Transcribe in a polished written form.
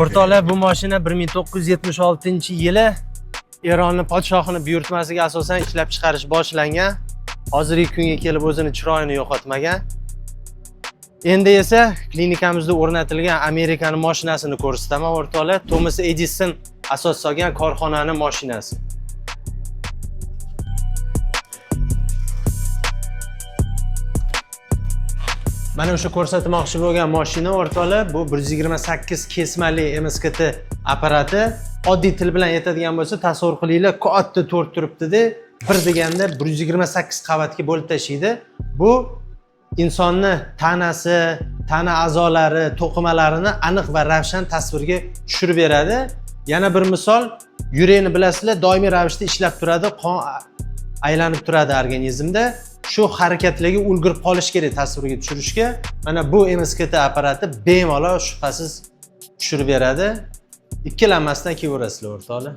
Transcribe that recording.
O'rtoqlar, bu mashina 1976-yili Eronni podshohini buyurtmasiga asosan ishlab chiqarish boshlangan. Hozirgi kunga kelib o'zini chiroyini yo'qotmagan. Endi esa klinikamizda o'rnatilgan Amerikani mashinasini ko'rsataman o'rtoqlar. Thomas Edison asos solgan korxonani mashinasi. Mana o'sha ko'rsatmoqchi bo'lgan mashina o'rtoqlar, bu 128 kesmali MSKT apparati. Oddiy til bilan aytadigan bo'lsa, tasavvur qilinglar, katta to'rt turibdi-da, bir deganda 128 qavatga bo'lib tashlaydi. Bu insonni tanasi, tana a'zolari, to'qimalarini aniq va ravshan tasvirga tushirib beradi. Yana bir misol, yurakni bilasizlar, doimiy ravishda ishlab turadi, qon aylanib turadi organizmda. Shu harakatlarga ulgurib qolish kerak tasvirga tushirishga. Mana bu MSKT apparati bemalol shubhasiz tushirib beradi. Ikkilanmasdan kelaverasizlar o'rtoqlar.